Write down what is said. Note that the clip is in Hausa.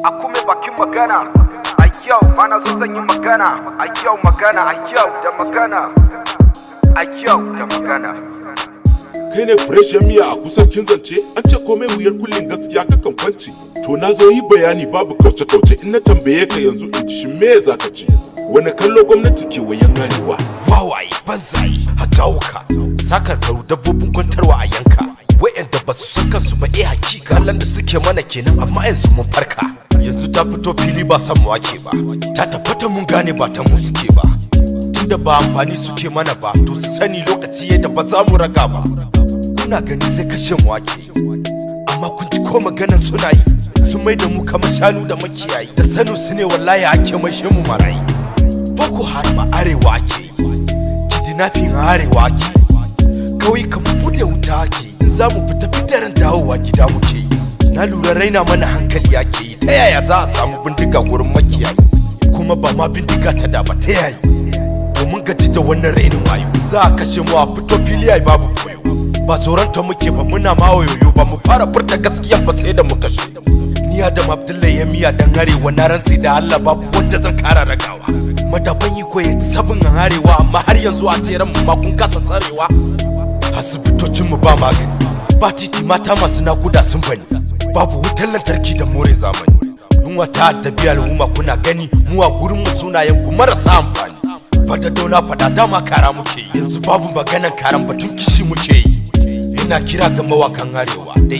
A kuma bakin magana a yau, mana zo zan yi magana a yau, magana a yau da magana a yau da magana. Kai ne fresh miya a kusan kin zance. An ce komai wuyar kullin, gaskiya kakan kwance. To, na zo yi bayani, babu kauce kauce. In na tambaye ka yanzu in ji, shin me za ka ce? Wani kallo gwamnati ke wayan arewa? Wawaye, banzaye, hatawuka, sakarkaru, dabbobin kwantarwa a yanka, wa'yanda ba su san kansu ba. Eh, hakika kallon da suke mana kenan, amma yanzu mun farka. Yanzu ta fito fili, ba san mu ake ba. Ta tabbata, mun gane ba ta mu suke ba, tunda ba amfani suke mana ba. To, su sani lokaci yadda ba za mu raga ba. Kuna gani, sai kashe mu ake, amma kun ji ko maganan suna yi? Sun mai da mu kamar shanu da makiyayi. Da sanu su ne wallahi ake maishe mu marayi. Boko Haram a arewa ake yi, kidnapping a arewa ake yi, kauyukan mu bude wuta ake yi. In za mu fita fitaran dawowa gida muke yi. Na lura raina mana hankali ake yi. Ta yaya za a samu bindiga gurin makiyayi? Kuma ba ma bindiga ta da ba, ta yayi? Domin gaji da wannan rainin wayo, za a kashe mu a fito fili ai babu koyo. Ba tsoron ta muke ba, muna ma wayoyo. Ba mu fara furta gaskiya ba sai da mu kashe. Ni Adam Abdullahi ya miya dan arewa, na rantsi da Allah babu wanda zan kara ragawa. Madafan iko ya sabin arewa, amma har yanzu a tseren mu ma kun kasa tsarewa. Asibitocin mu ba magani, ba titi, mata masu nakuda sun bani, babu wutar lantarki da more zamani. Yunwa ta addabi al'umma, kuna gani. Mu a gurin mu sunayen ku marasa amfani. Fata dauna fada, dama kara muke yi, yanzu babu maganan karan, batun kishi muke yi. Ina kira ga mawakan arewa da